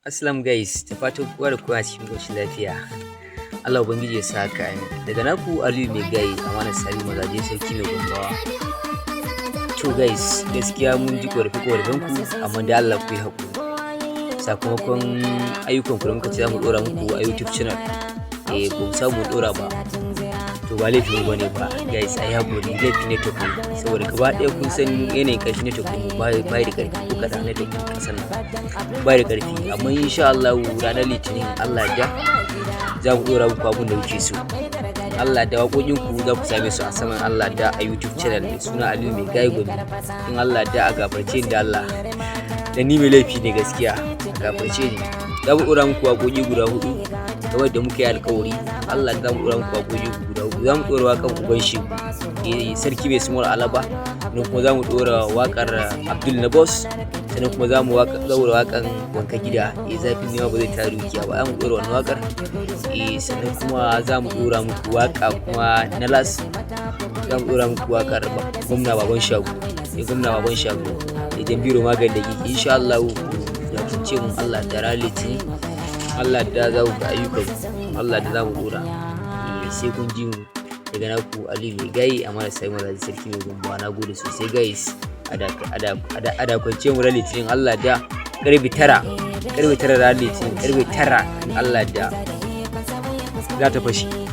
Assalam guys, da fatan kowa da kowa cikin ƙoshin lafiya. Allah Ubangiji ya sa haka, amin. Daga naku Aliyu Mai Gayi, Amanar Sari Mazaje, Sarki Mai Gombawa. To guys, gaskiya mun ji ƙorafe ƙorafen ku, amma da Allah ku yi haƙuri. Sakamakon ayyukan ku da muka ce za mu ɗora muku a YouTube channel, eh, ba mu samu ɗora ba. To ba laifin mu bane ba guys, ayi haƙuri, laifin network ne. Saboda gaba ɗaya kun san yanayin ƙarfin network mu ba da ƙarfi ko kaɗan, network ɗin ƙasar nan ba da ƙarfi. Amma insha Allah ranar Litinin, Allah ya za mu ɗora muku abin da kuke so. Allah da waƙoƙin ku za ku same su a saman Allah da a YouTube channel mai suna Aliyu Mai Gayi Gombe. In Allah da a gafarce ni da Allah. Da ni mai laifi ne gaskiya, a gafarce ni. Za mu ɗora muku waƙoƙi guda huɗu kamar da muka yi alƙawari. Allah za mu ɗora muku waƙoƙi guda huɗu. Za mu ɗora waƙar Uban Shegu, eh, Sarki Mai Small Alaba. Sannan kuma za mu ɗora waƙar Abdul na Boss. Sannan kuma za mu ɗora waƙar Wanka Gida, eh, zafin nema ba zai tara dukiya ba. Za mu ɗora wannan waƙar. Eh, sannan kuma za mu ɗora muku waƙa kuma na last, za mu ɗora muku waƙar Gwamna Baban Shago, eh, Gwamna Baban Shago, idan biro magani da kiki. Insha Allah da kun ce mun Allah da ranar Litinin, Allah da za ku ga ayyukan, Allah da za mu ɗora. Eh, sai kun ji mu. Daga naku Aliyu Mai Gayi, amma da sai Mazaji, Sarki Mai Gombawa. Na gode sosai guys. A da kwance mu ran Litinin, Allah da karfe 9, karfe 9 ranar Litinin, karfe 9 in Allah da za ta fashe.